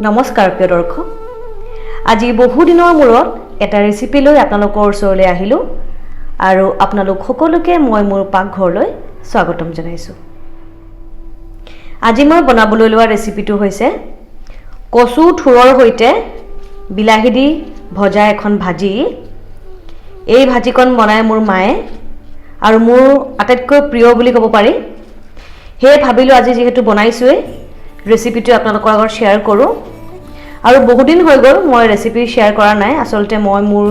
নমস্কাৰ প্ৰিয় দৰ্শক, আজি বহুদিনৰ মূৰত এটা ৰেচিপি লৈ আপোনালোকৰ ওচৰলৈ আহিলোঁ আৰু আপোনালোক সকলোকে মই মোৰ পাকঘৰলৈ স্বাগতম জনাইছোঁ। আজি মই বনাবলৈ লোৱা ৰেচিপিটো হৈছে কচু থোৰৰ সৈতে বিলাহী দি ভজা এখন ভাজি। এই ভাজিকণ বনাই মোৰ মায়ে আৰু মোৰ আটাইতকৈ প্ৰিয় বুলি ক'ব পাৰি। সেয়ে ভাবিলোঁ আজি যিহেতু বনাইছোঁৱেই, ৰেচিপিটো আপোনালোকৰ আগত শ্বেয়াৰ কৰোঁ। আৰু বহুদিন হৈ গ'ল মই ৰেচিপি শ্বেয়াৰ কৰা নাই। আচলতে মই মোৰ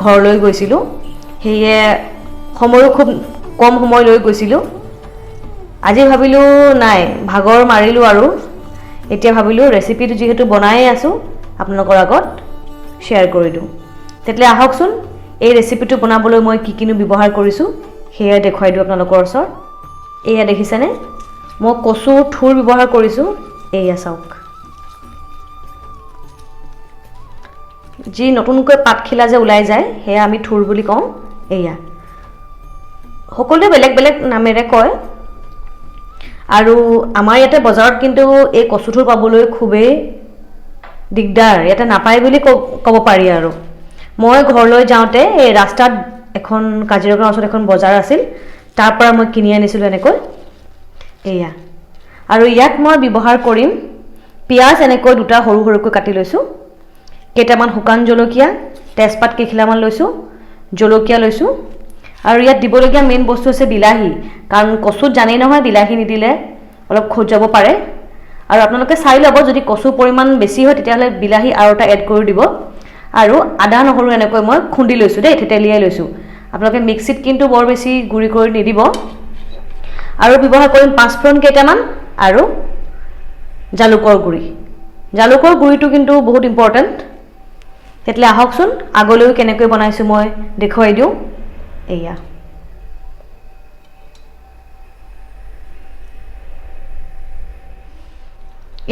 ঘৰলৈ গৈছিলোঁ, সেয়ে সময়ো খুব কম সময় লৈ গৈছিলোঁ। আজি ভাবিলোঁ নাই, ভাগৰ মাৰিলোঁ আৰু এতিয়া ভাবিলোঁ ৰেচিপিটো যিহেতু বনায়ে আছোঁ আপোনালোকৰ আগত শ্বেয়াৰ কৰি দিওঁ। তেতিয়াহ'লে আহকচোন এই ৰেচিপিটো বনাবলৈ মই কি কিনো ব্যৱহাৰ কৰিছোঁ সেয়াই দেখুৱাই দিওঁ আপোনালোকৰ ওচৰত। এয়া দেখিছেনে, মই কচুৰ থোৰ ব্যৱহাৰ কৰিছোঁ। এয়া চাওক, যি নতুনকৈ পাতখিলা যে ওলাই যায় সেয়া আমি থোৰ বুলি কওঁ। এয়া সকলোৱে বেলেগ বেলেগ নামেৰে কয়। আৰু আমাৰ ইয়াতে বজাৰত কিন্তু এই কচু থোৰ পাবলৈ খুবেই দিগদাৰ, ইয়াতে নাপায় বুলি ক'ব পাৰি। আৰু মই ঘৰলৈ যাওঁতে এই ৰাস্তাত এখন কাজিৰঙাৰ ওচৰত এখন বজাৰ আছিল, তাৰ পৰা মই কিনি আনিছিলোঁ এনেকৈ। এয়া আৰু ইয়াত মই ব্যৱহাৰ কৰিম পিঁয়াজ এনেকৈ দুটা সৰু সৰুকৈ কাটি লৈছোঁ, কেইটামান শুকান জলকীয়া, তেজপাত কেইখিলামান লৈছোঁ, জলকীয়া লৈছোঁ। আৰু ইয়াত দিবলগীয়া মেইন বস্তু হৈছে বিলাহী, কাৰণ কচুত জানেই নহয় বিলাহী নিদিলে অলপ খজুৱাব পাৰে। আৰু আপোনালোকে চাই ল'ব, যদি কচুৰ পৰিমাণ বেছি হয় তেতিয়াহ'লে বিলাহী আৰু এটা এড কৰি দিব। আৰু আদা নহৰু এনেকৈ মই খুন্দি লৈছোঁ দেই, থেতেলিয়াই লৈছোঁ। আপোনালোকে মিক্সিত কিন্তু বৰ বেছি গুড়ি কৰি নিদিব। আৰু ব্যৱহাৰ কৰিম পাঁচফোৰণ কেইটামান আৰু জালুকৰ গুড়ি। জালুকৰ গুড়িটো কিন্তু বহুত ইম্পৰ্টেণ্ট। তেতিয়াহ'লে আহকচোন আগলৈও কেনেকৈ বনাইছোঁ মই দেখুৱাই দিওঁ। এয়া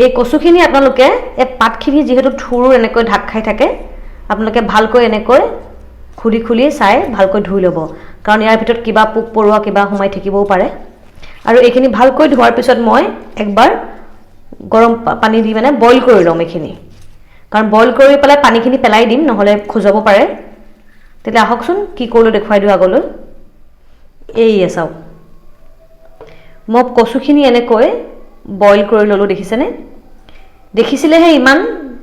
এই কচুখিনি আপোনালোকে এই পাতখিনি যিহেতু থোৰ এনেকৈ ঢাক খাই থাকে, আপোনালোকে ভালকৈ এনেকৈ খুলি খুলি চাই ভালকৈ ধুই ল'ব, কাৰণ ইয়াৰ ভিতৰত কিবা পোক পৰুৱা কিবা সোমাই থাকিবও পাৰে। আৰু এইখিনি ভালকৈ ধোৱাৰ পিছত মই একবাৰ গৰম পানী দি মানে বইল কৰি ল'ম এইখিনি, কাৰণ বইল কৰি পেলাই পানীখিনি পেলাই দিম, নহ'লে খজুৱাব পাৰে। তেতিয়া আহকচোন কি কৰিলোঁ দেখুৱাই দিওঁ আগলৈ। এইয়া চাওক, মই কচুখিনি এনেকৈ বইল কৰি ল'লোঁ, দেখিছেনে? দেখিছিলেহে ইমান,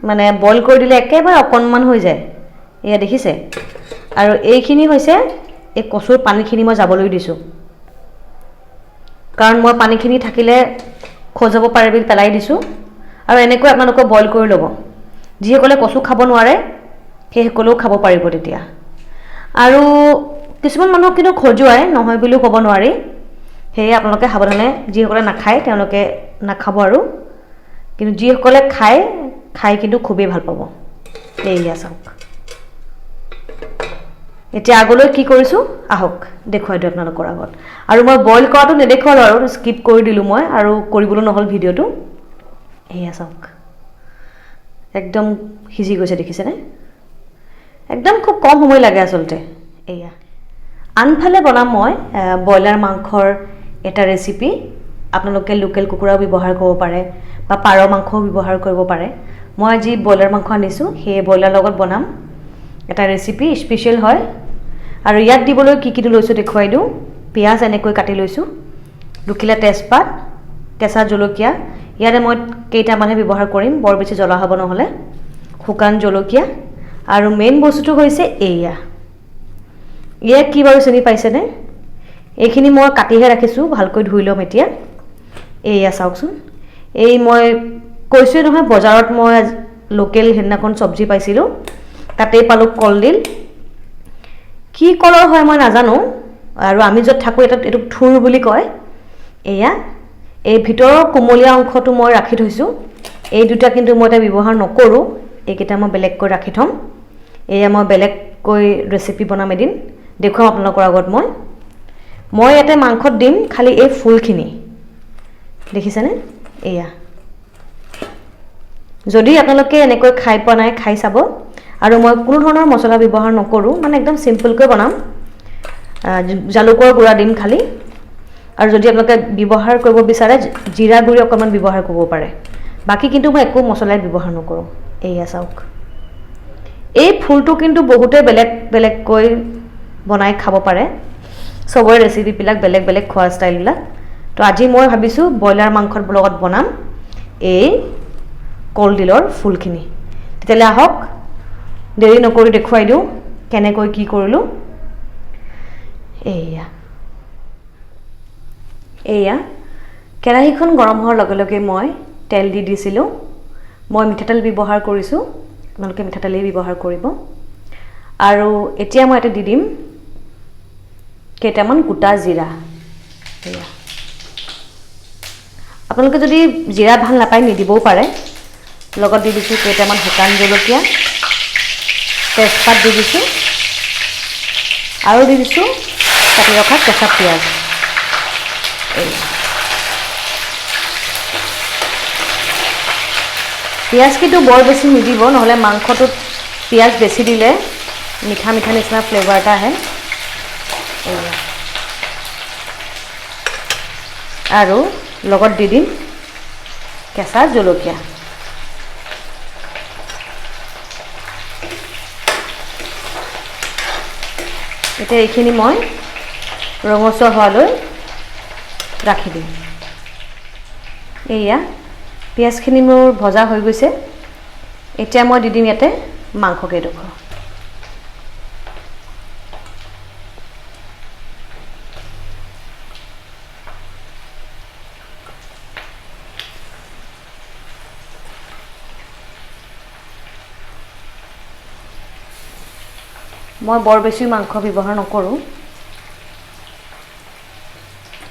মানে বইল কৰি দিলে একেবাৰে অকণমান হৈ যায়। এয়া দেখিছে। আৰু এইখিনি হৈছে এই কচুৰ পানীখিনি মই যাবলৈ দিছোঁ, কাৰণ মই পানীখিনি থাকিলে খজুৱাব পাৰে বুলি পেলাই দিছোঁ। আৰু এনেকৈ আপোনালোকে বইল কৰি ল'ব। যিসকলে কচু খাব নোৱাৰে সেইসকলেও খাব পাৰিব তেতিয়া। আৰু কিছুমান মানুহক কিন্তু খজুৱাই, নহয় বুলিও ক'ব নোৱাৰি। সেয়ে আপোনালোকে সাৱধানে, যিসকলে নাখায় তেওঁলোকে নাখাব, আৰু কিন্তু যিসকলে খায় খাই কিন্তু খুবেই ভাল পাব। এইয়া চাওক, এতিয়া আগলৈ কি কৰিছোঁ আহক দেখুৱাই দিওঁ আপোনালোকৰ আগত। আৰু মই বইল কৰাটো নেদেখুৱালোঁ আৰু স্কিপ কৰি দিলোঁ মই, আৰু কৰিবলৈ নহ'ল ভিডিঅ'টো। এয়া চাওক, একদম সিজি গৈছে, দেখিছেনে? একদম খুব কম সময় লাগে আচলতে। এয়া আনফালে বনাম মই ব্ৰইলাৰ মাংসৰ এটা ৰেচিপি। আপোনালোকে লোকেল কুকুৰাও ব্যৱহাৰ কৰিব পাৰে বা পাৰ মাংসও ব্যৱহাৰ কৰিব পাৰে। মই আজি ব্ৰইলাৰ মাংস আনিছোঁ, সেয়ে ব্ৰইলাৰ লগত বনাম এটা ৰেচিপি, স্পেচিয়েল হয়। আৰু ইয়াত দিবলৈ কি কিনো লৈছোঁ দেখুৱাই দিওঁ। পিঁয়াজ এনেকৈ কাটি লৈছোঁ, দুখিলা তেজপাত, কেঁচা জলকীয়া, ইয়াতে মই কেইটামানহে ব্যৱহাৰ কৰিম, বৰ বেছি জ্বলা হ'ব নহ'লে, শুকান জলকীয়া। আৰু মেইন বস্তুটো হৈছে এয়া। এয়া কি বাৰু চিনি পাইছেনে? এইখিনি মই কাটিহে ৰাখিছোঁ, ভালকৈ ধুই ল'ম এতিয়া। এয়া চাওকচোন, এই মই কৈছোঁৱে নহয় বজাৰত মই লোকেল সেইদিনাখন চব্জি পাইছিলোঁ, তাতেই পালোঁ কলডিল। কি কলৰ হয় মই নাজানো, আৰু আমি য'ত থাকোঁ ইয়াত এইটোক থোৰ বুলি কয়। এয়া এই ভিতৰৰ কুমলীয়া অংশটো মই ৰাখি থৈছোঁ, এই দুটা কিন্তু মই এতিয়া ব্যৱহাৰ নকৰোঁ, এইকেইটা মই বেলেগকৈ ৰাখি থ'ম। এয়া মই বেলেগকৈ ৰেচিপি বনাম এদিন, দেখুৱাম আপোনালোকৰ আগত। মই ইয়াতে মাংসত দিম খালি এই ফুলখিনি, দেখিছেনে? এয়া যদি আপোনালোকে এনেকৈ খাই পোৱা নাই খাই চাব। আৰু মই কোনো ধৰণৰ মছলা ব্যৱহাৰ নকৰোঁ, মানে একদম চিম্পলকৈ বনাম। জালুকৰ গুড়া দিম খালি। আৰু যদি আপোনালোকে ব্যৱহাৰ কৰিব বিচাৰে জিৰা গুড়ি অকণমান ব্যৱহাৰ কৰিব পাৰে। বাকী কিন্তু মই একো মছলাই ব্যৱহাৰ নকৰোঁ। এয়া চাওক, এই ফুলটো কিন্তু বহুতে বেলেগ বেলেগকৈ বনাই খাব পাৰে, চবৰে ৰেচিপিবিলাক বেলেগ বেলেগ, খোৱা ষ্টাইলবিলাক। তো আজি মই ভাবিছোঁ ব্ৰইলাৰ মাংসৰ লগত বনাম এই কলডিলৰ ফুলখিনি। তেতিয়াহ'লে আহক, দেৰি নকৰি দেখুৱাই দিওঁ কেনেকৈ কি কৰিলোঁ। এয়া এয়া কেৰাহীখন গৰম হোৱাৰ লগে লগে মই তেল দি দিছিলোঁ। মই মিঠাতেল ব্যৱহাৰ কৰিছোঁ, আপোনালোকে মিঠাতেলেই ব্যৱহাৰ কৰিব। আৰু এতিয়া মই ইয়াতে দি দিম কেইটামান গোটা জিৰা। এয়া আপোনালোকে যদি জিৰা ভাল নাপায় নিদিবও পাৰে। লগত দি দিছোঁ কেইটামান শুকান জলকীয়া, তেজপাত দি দিছোঁ, আৰু দি দিছোঁ কাটি ৰখা কেঁচা পিঁয়াজ। পিঁয়াজ কিন্তু বৰ বেছি নিদিব, নহ'লে মাংসটোত পিঁয়াজ বেছি দিলে মিঠা মিঠা নিচিনা ফ্লেভাৰ এটা আহে। আৰু লগত দি দিম কেঁচা জলকীয়া। এতিয়া এইখিনি মই ৰঙচুৱা হোৱালৈ ৰাখি দিম। এয়া পিঁয়াজখিনি মোৰ ভজা হৈ গৈছে। এতিয়া মই দি দিম ইয়াতে মাংস কেইডোখৰ। মই বৰ বেছি মাংস ব্যৱহাৰ নকৰোঁ,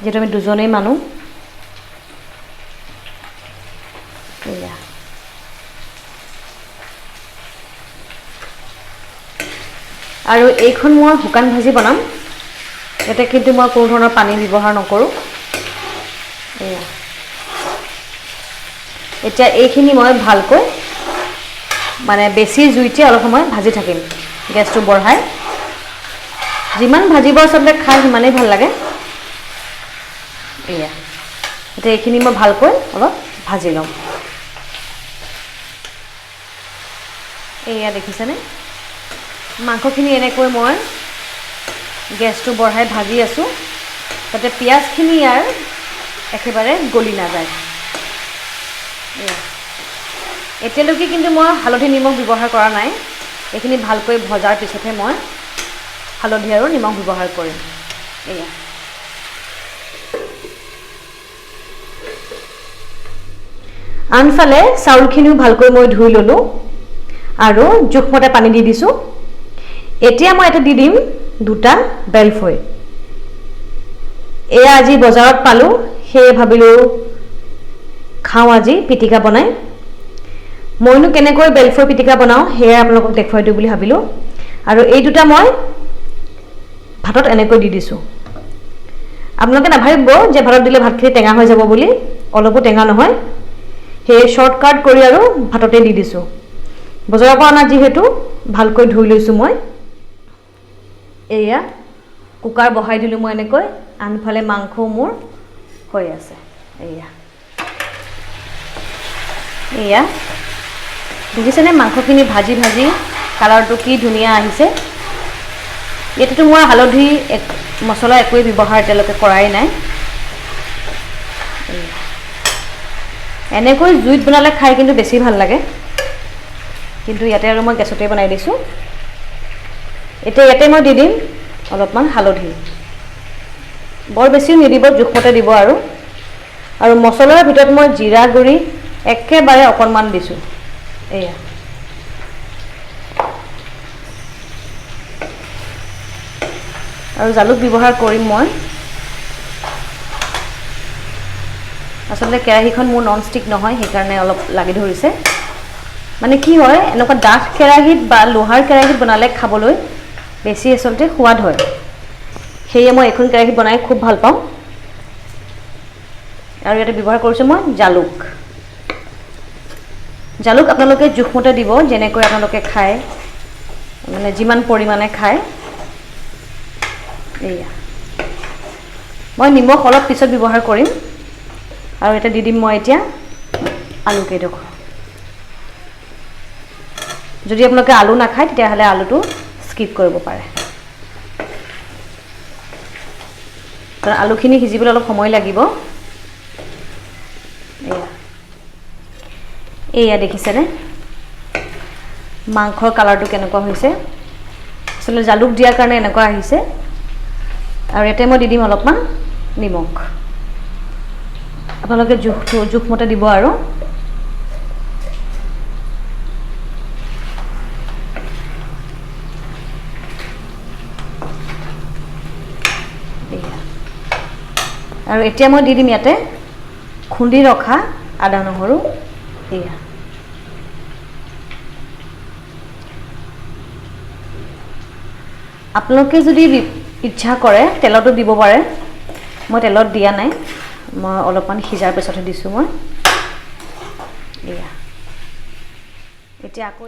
যিহেতু আমি দুজনেই মানুহ। এয়া আৰু এইখন মই শুকান ভাজি বনাম, ইয়াতে কিন্তু মই কোনো ধৰণৰ পানী ব্যৱহাৰ নকৰোঁ। এয়া এতিয়া এইখিনি মই ভালকৈ মানে বেছি জুইতে অলপ সময় ভাজি থাকিম, গেছটো বঢ়াই। যিমান ভাজিব আচলতে খাই সিমানেই ভাল লাগে। এয়া এতিয়া এইখিনি মই ভালকৈ অলপ ভাজি ল'ম। এয়া দেখিছেনে, মাংসখিনি এনেকৈ মই গেছটো বঢ়াই ভাজি আছোঁ, যাতে পিঁয়াজখিনি ইয়াৰ একেবাৰে গলি নাযায়। এয়া এতিয়ালৈকে কিন্তু মই হালধি নিমখ ব্যৱহাৰ কৰা নাই। এইখিনি ভালকৈ ভজাৰ পিছতহে মই হালধি আৰু নিমখ ব্যৱহাৰ কৰিম। এয়া আনফালে চাউলখিনিও ভালকৈ মই ধুই ল'লোঁ আৰু জোখমতে পানী দি দিছোঁ। এতিয়া মই ইয়াতে দি দিম দুটা বেলফৈ। এয়া আজি বজাৰত পালোঁ, সেয়ে ভাবিলোঁ খাওঁ আজি পিটিকা বনাই। মইনো কেনেকৈ বেলফৈ পিটিকা বনাওঁ সেয়া আপোনালোকক দেখুৱাই দিওঁ বুলি ভাবিলোঁ। আৰু এই দুটা মই ভাতত এনেকৈ দি দিছোঁ। আপোনালোকে নাভাবিব যে ভাতত দিলে ভাতখিনি টেঙা হৈ যাব বুলি, অলপো টেঙা নহয়। সেয়ে শ্বৰ্টকাট কৰি আৰু ভাততে দি দিছোঁ। বজাৰৰ পৰা অনা যিহেতু ভালকৈ ধুই লৈছোঁ মই। এয়া কুকাৰ বহাই দিলোঁ মই এনেকৈ। আনফালে মাংসও মোৰ হৈ আছে। এয়া এয়া দেখিছেনে মাংসখিনি ভাজি ভাজি কালাৰটো কি ধুনীয়া আহিছে। ইয়াতেতো মই হালধি মছলা একোৱেই ব্যৱহাৰ এতিয়ালৈকে কৰাই নাই। এনেকৈ জুইত বনালে খাই কিন্তু বেছি ভাল লাগে, কিন্তু ইয়াতে আৰু মই গেছতেই বনাই দিছোঁ। এতিয়া ইয়াতে মই দি দিম অলপমান হালধি, বৰ বেছিও নিদিব, জোখমতে দিব। আৰু আৰু মছলাৰ ভিতৰত মই জিৰা গুড়ি একেবাৰে অকণমান দিছোঁ। এয়া আৰু জালুক ব্যৱহাৰ কৰিম মই। আচলতে কেৰাহীখন মোৰ নন ষ্টিক নহয়, সেইকাৰণে অলপ লাগি ধৰিছে। মানে কি হয়, এনেকুৱা ডাঠ কেৰাহীত বা লোহাৰ কেৰাহীত বনালে খাবলৈ বেছি আচলতে সোৱাদ হয়। সেয়ে মই এইখন কেৰাহীত বনাই খুব ভাল পাওঁ। আৰু ইয়াতে ব্যৱহাৰ কৰিছোঁ মই জালুক। জালুক আপোনালোকে জোখমতে দিব, যেনেকৈ আপোনালোকে খায়, মানে যিমান পৰিমাণে খায়। এয়া মই নিমখ অলপ পিছত ব্যৱহাৰ কৰিম। আৰু এটা দি দিম মই এতিয়া আলু কেইডোখৰ। যদি আপোনালোকে আলু নাখায় তেতিয়াহ'লে আলুটো স্কিপ কৰিব পাৰে, কাৰণ আলুখিনি সিজিবলৈ অলপ সময় লাগিব। এয়া এয়া দেখিছেনে মাংসৰ কালাৰটো কেনেকুৱা হৈছে? আচলতে জালুক দিয়াৰ কাৰণে এনেকুৱা আহিছে। আৰু ইয়াতে মই দি দিম অলপমান নিমখ, আপোনালোকে জোখটো জোখমতে দিব। আৰু আৰু এতিয়া মই দি দিম ইয়াতে খুন্দি ৰখা আদা নহৰু। এয়া আপোনালোকে যদি ইচ্ছা কৰে তেলতো দিব পাৰে, মই তেলত দিয়া নাই, মই অলপমান সিজাৰ পিছতহে দিছোঁ মই। এয়া এতিয়া আকৌ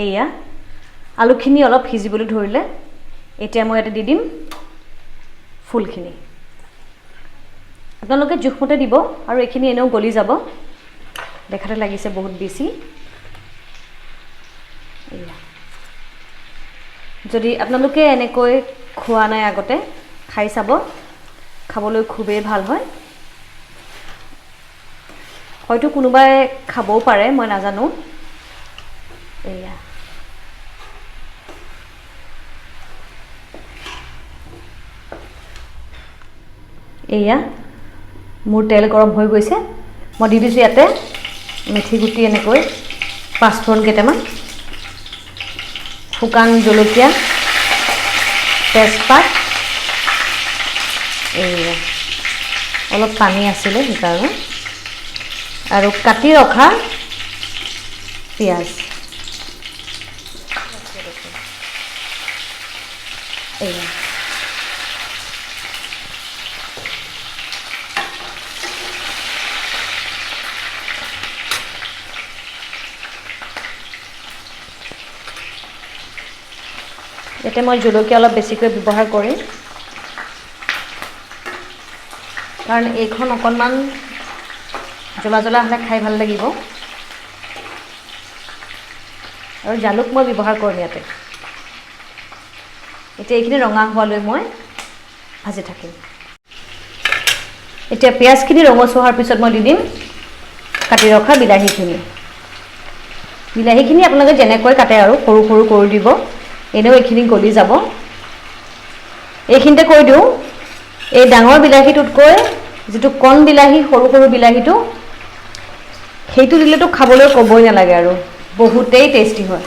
এয়া আলুখিনি অলপ সিজিবলৈ ধৰিলে, এতিয়া মই ইয়াতে দি দিম ফুলখিনি। আপোনালোকে জোখমতে দিব, আৰু এইখিনি এনেও গলি যাব, দেখাতে লাগিছে বহুত বেছি। এয়া যদি আপোনালোকে এনেকৈ খোৱা নাই আগতে, খাই চাব, খাবলৈ খুবেই ভাল হয়। হয়তো কোনোবাই খাবও পাৰে, মই নাজানো। এয়া এয়া মোৰ তেল গৰম হৈ গৈছে, মই দি দিছোঁ ইয়াতে মেথি গুটি এনেকৈ পাঁচফোৰণ কেইটামান, শুকান জলকীয়া, তেজপাত, এয়া অলপ পানী আছিলে সেইকাৰণে, আৰু কাটি ৰখা পিঁয়াজ। এয়া ইয়াতে মই জলকীয়া অলপ বেছিকৈ ব্যৱহাৰ কৰিম, কাৰণ এইখন অকণমান জ্বলা জ্বলা হ'লে খাই ভাল লাগিব। আৰু জালুক মই ব্যৱহাৰ কৰিম ইয়াতে। এতিয়া এইখিনি ৰঙা হোৱালৈ মই ভাজি থাকিম। এতিয়া পিঁয়াজখিনি ৰঙচুৱা হোৱাৰ পিছত মই দি দিম কাটি ৰখা বিলাহীখিনি। বিলাহীখিনি আপোনালোকে যেনেকৈ কাটে আৰু সৰু সৰু কৰি দিব, এনেও এইখিনি গলি যাব। এইখিনিতে কৈ দিওঁ, এই ডাঙৰ বিলাহীটোতকৈ যিটো কণ বিলাহী, সৰু সৰু বিলাহীটো, সেইটো দিলেতো খাবলৈ ক'বই নালাগে আৰু, বহুতেই টেষ্টি হয়।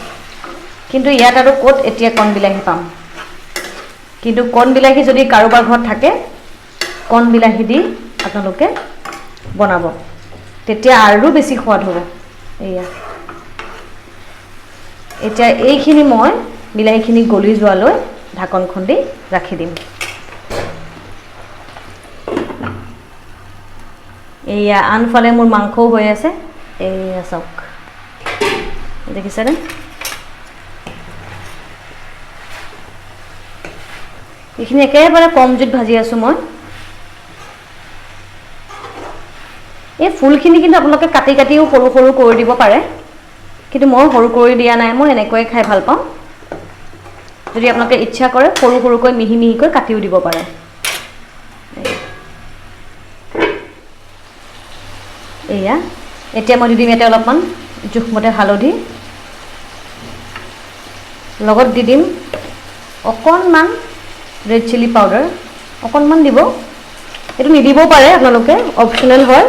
কিন্তু ইয়াত আৰু ক'ত এতিয়া কণ বিলাহী পাম। কিন্তু কণ বিলাহী যদি কাৰোবাৰ ঘৰত থাকে, কণ বিলাহী দি আপোনালোকে বনাব, তেতিয়া আৰু বেছি সোৱাদ হ'ব। এয়া এতিয়া এইখিনি মই বিলাহীখিনি গলি যোৱালৈ ঢাকনখন দি ৰাখি দিম। এয়া আনফালে মোৰ মাংসও হৈ আছে। এয়া চাওক, দেখিছেনে? এইখিনি একেবাৰে কম জুইত ভাজি আছোঁ মই। এই ফুলখিনি কিন্তু আপোনালোকে কাটি কাটিও সৰু সৰু কৰি দিব পাৰে, কিন্তু মই সৰু কৰি দিয়া নাই, মই এনেকৈয়ে খাই ভাল পাওঁ। যদি আপোনালোকে ইচ্ছা কৰে সৰু সৰুকৈ মিহি মিহিকৈ কাটিও দিব পাৰে। এয়া এতিয়া মই দি দিম ইয়াতে অলপমান জোখমতে হালধি, লগত দি দিম অকণমান ৰেড চিলি পাউডাৰ, অকণমান দিব, এইটো নিদিবও পাৰে আপোনালোকে, অপশ্যনেল হয়।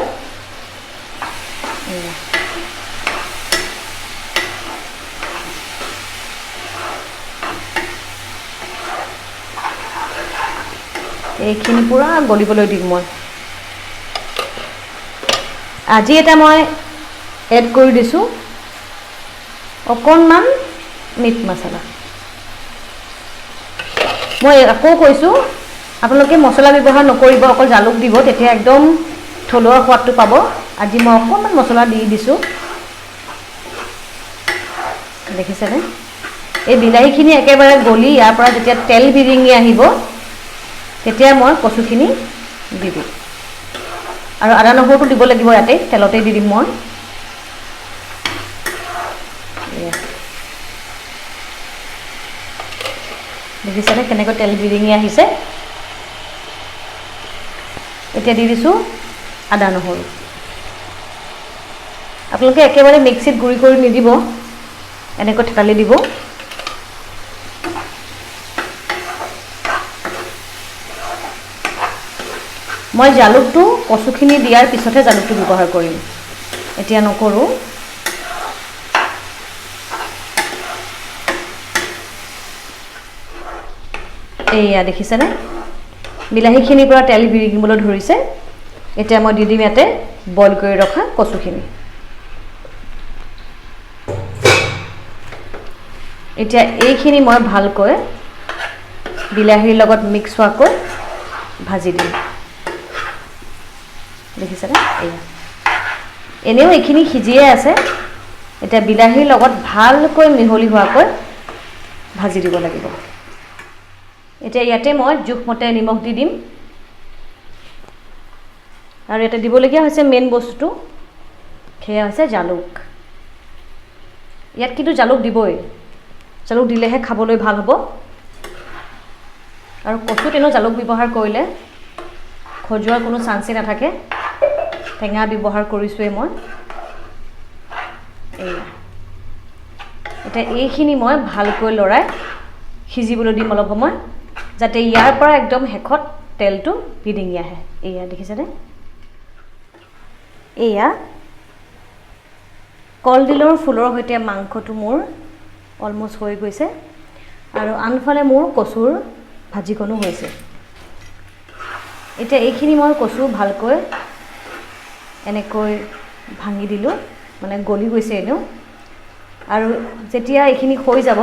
এইখিনি পূৰা গলিবলৈ দিম মই। আজি এটা মই এড কৰি দিছোঁ অকণমান মিট মছলা। মই আকৌ কৈছোঁ, আপোনালোকে মছলা ব্যৱহাৰ নকৰিব, অকল জালুক দিব, তেতিয়া একদম থলুৱা সোৱাদটো পাব। আজি মই অকণমান মছলা দি দিছোঁ, দেখিছেনে? এই বিলাহীখিনি একেবাৰে গলি ইয়াৰ পৰা যেতিয়া তেল বিৰিঙি আহিব, তেতিয়া মই কচুখিনি দি দিম। আৰু আদা নহৰুটো দিব লাগিব ইয়াতে, তেলতেই দি দিম মই। দেখিছেনে কেনেকৈ তেল বিৰিঙি আহিছে। এতিয়া দি দিছোঁ আদা নহৰু। আপোনালোকে একেবাৰে মিক্সিত গুড়ি কৰি নিদিব, এনেকৈ থেতালি দিব। মই জালুকটো কচুখিনি দিয়াৰ পিছতহে জালুকটো ব্যৱহাৰ কৰিম, এতিয়া নকৰোঁ। এইয়া দেখিছেনে বিলাহীখিনিৰ পৰা তেল বিৰিঙিবলৈ ধৰিছে। এতিয়া মই দি দিম ইয়াতে বইল কৰি ৰখা কচুখিনি। এতিয়া এইখিনি মই ভালকৈ বিলাহীৰ লগত মিক্স হোৱাকৈ ভাজি দিম। দেখিছেনে এয়া এনেও এইখিনি সিজিয়ে আছে। এতিয়া বিলাহীৰ লগত ভালকৈ মিহলি হোৱাকৈ ভাজি দিব লাগিব। এতিয়া ইয়াতে মই জোখমতে নিমখ দি দিম। আৰু ইয়াতে দিবলগীয়া হৈছে মেইন বস্তুটো, সেয়া হৈছে জালুক। ইয়াত কিন্তু জালুক দিবই, জালুক দিলেহে খাবলৈ ভাল হ'ব। আৰু কচুত এনেও জালুক ব্যৱহাৰ কৰিলে খজুৱাৰ কোনো চান্সেই নাথাকে। টেঙা ব্যৱহাৰ কৰিছোঁৱেই মই। এয়া এতিয়া এইখিনি মই ভালকৈ লৰাই সিজিবলৈ দিম অলপ সময়, যাতে ইয়াৰ পৰা একদম শেষত তেলটো বিৰিঙি আহে। এয়া দেখিছেনে, এয়া কলডিলৰ ফুলৰ সৈতে মাংসটো মোৰ অলমষ্ট হৈ গৈছে। আৰু আনফালে মোৰ কচুৰ ভাজিকণো হৈছে। এতিয়া এইখিনি মই কচু ভালকৈ এনেকৈ ভাঙি দিলোঁ, মানে গলি গৈছে এনেও। আৰু যেতিয়া এইখিনি হৈ যাব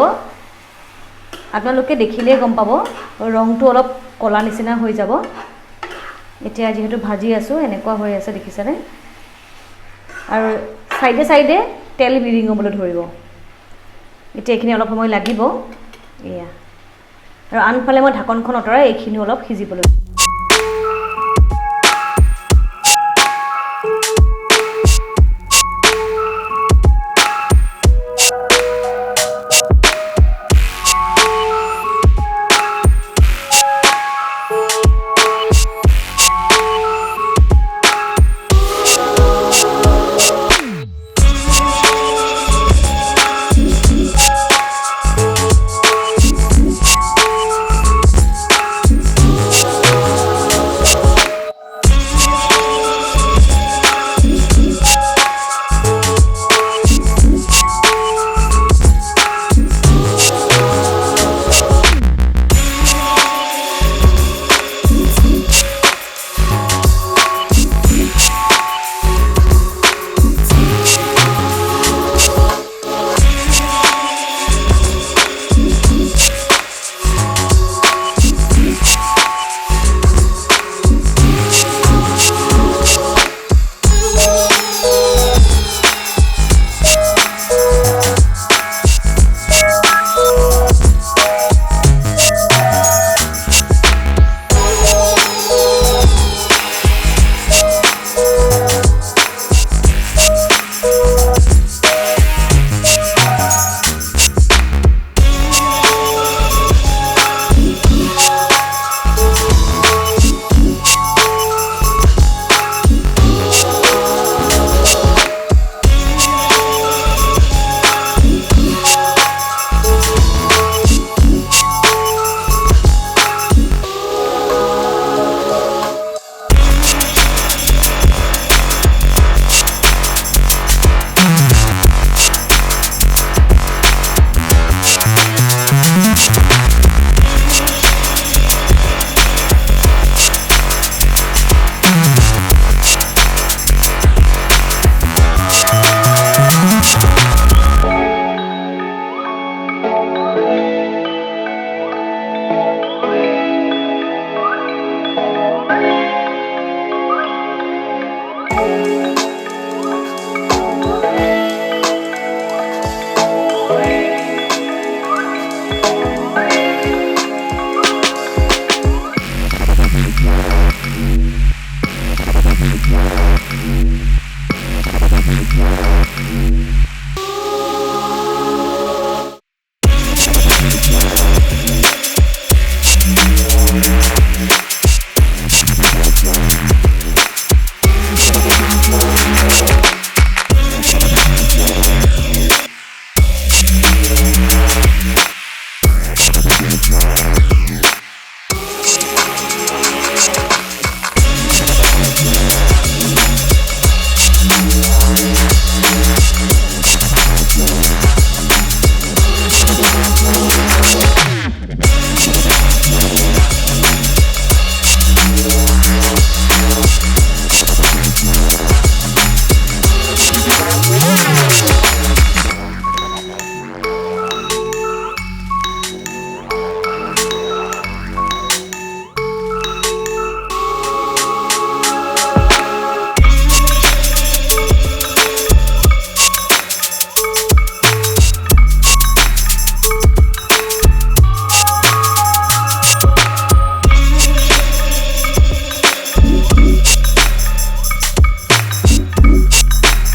আপোনালোকে দেখিলেই গম পাব ৰংটো অলপ ক'লা নিচিনা হৈ যাব। এতিয়া যিহেতু ভাজি আছোঁ এনেকুৱা হৈ আছে, দেখিছেনে। আৰু চাইডে চাইডে তেল বিৰিঙিবলৈ ধৰিব। এতিয়া এইখিনি অলপ সময় লাগিব। এয়া আৰু আনফালে মই ঢাকনখন আঁতৰাই এইখিনি অলপ সিজিবলৈ।